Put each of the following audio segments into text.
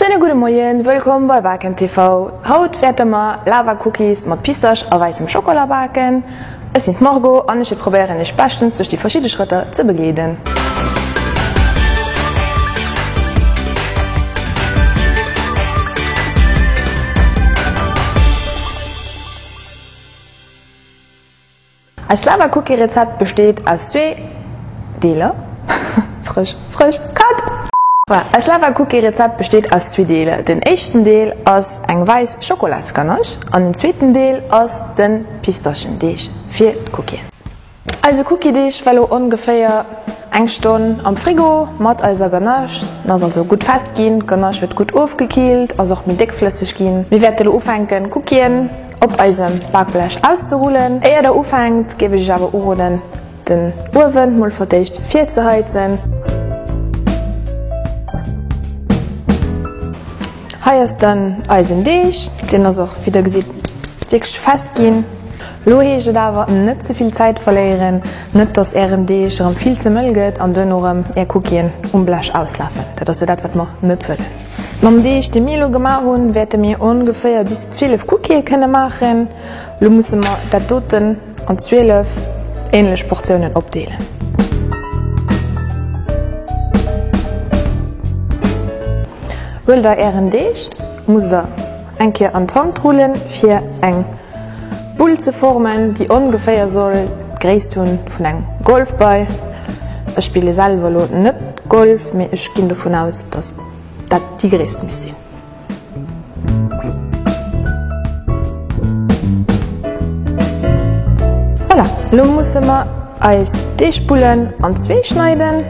Schéine gudde Moien, wëllkomm bei Baken TV. Haut wäerte mer Lava Cookies mat Pistasch a wäissem Schokola baken. Ech sinn d'Margot an ech wäert probéieren iech beschtens duerch déi verschidde Schrëtter ze begleeden. Eist Lava Cookie Rezept besteet aus zwee Deeler, frësch, frësch, cut! Voilà, eist Lava Cookie Rezept besteet aus zwee Deeler. Den éischten Deel ass eng wäiss Schokolasganache an den zweeten Deel ass de Pistaschendeeg fir d'Cookien. Eise Cookie-Deeg war lo ongeféier eng Stonn am Frigo mat eiser Ganache. En ass also gutt fest ginn, d'Ganache huet gutt ofgekillt, ass och méi déckflësseg ginn. Mir wäerte lo ufänken Cookien op eisem Bakblech auszerullen. Éier der ufänkt, géif ech iech awer uroden den Uewen mol fir d'éischt virzeheizen. Hei ass dann eisen Deeg, deen ass och wéi der gesitt wierklech fest ginn. Lo heescht et awer net ze vill Zäit verléieren, net dass ären Deeg erëm vill ze mëll gëtt an duerno erëm är Cookien um Blech auslafen. Dat ass jo dat wat mer net wëllen. Mam Deeg dee mir elo gemaach hunn, wäerte mir ongeféier bis zu 12 Cookië kënne maachen. Lo musse mer dat doten an 12 ähnlech Portiounen opdeelen. Huelt der ären Deeg, musst der eng Kéier an d'Hand rullen fir eng Bull ze formen, déi ongeféier soll d'Gréisst hunn vun engem Golfball. Ech spille selwer elo net Golf, mee ech ginn dovun aus, dass dat déi Gréisst misst sinn. Voilà, elo musse mer eis Deegbullen an zwee schneiden.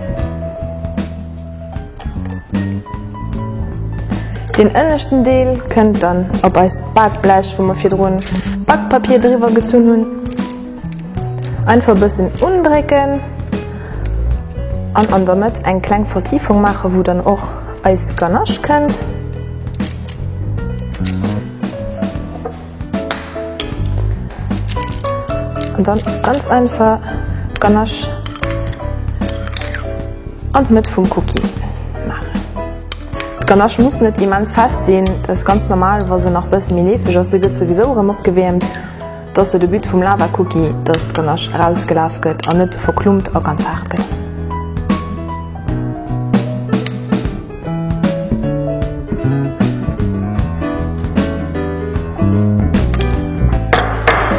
Deen ënneschten Deel kënnt dann op eist Bakblech, wou mer virdrun Bakpapier driwwer gezunn hunn. Einfach e bëssen undrécken an an der Mëtt eng kleng Vertiefung maachen, wou dann och eis Ganache kënnt. An dann ganz einfach d'Ganache an d'Mëtt vum Cookie maachen. D'Ganache muss net immens fest sinn, dat ass ganz normal wa se nach bësse méi leefeg ass, se gëtt souwisou erëm opgewäermt. Et ass jo de But vum Lava Cookie, dass d'Ganache erausgelaf gëtt an net verklumpt a ganz haart gëtt.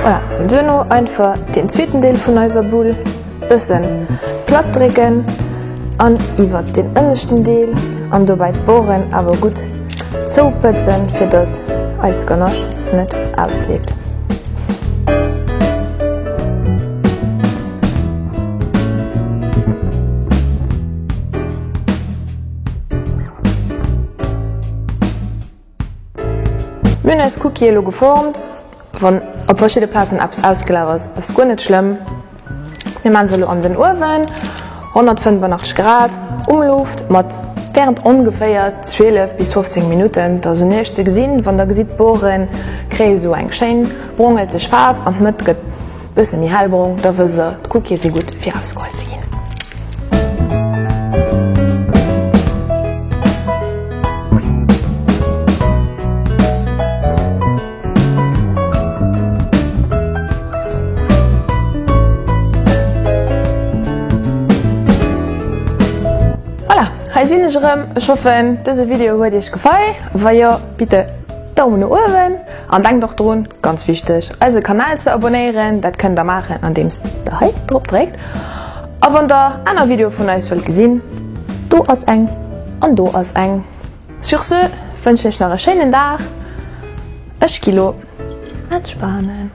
Voilà, an duerno einfach den zweeten Deel vun eiser Bull bëssen platt drécken an iwwert den ënneschten Deel an dobäi d'Boren awer gutt zoupëtzen, fir dass eis Ganache net ausleeft. Mir hunn eis Cookie elo geformt. Wann op verschidde Plazen eppes ausgelaf ass, ass guer net schlëmm. Mir maan se elo an den Uewen, 185 Grad, Umluft, mat während ongeféier 12 bis 15 Minutten. Da soen iech ze gesinn, wann der gesitt d'Boren kréie sou eng schéin brongelzeg Faarf an d'Mëtt gëtt Bësse méi hellbrong, da wësst der, d'Cookië si gutt fir ausgeholl ze ginn. Voilà, hei sinn ech erëm. Ech hoffen, dëse Video huet iech gefall. Wa jo, bitte Daumen no uewen an denkt och drun, ganz wichteg, eise Kanal ze abonéieren. Dat kënnt der maachen andeems der hei drop dréckt. A wann der aner Videoe vun eis wëllt gesinn, do ass eng an do ass eng. Sur ce wënschen ech nach e schéinen Dag. Ech gi lo entspanen.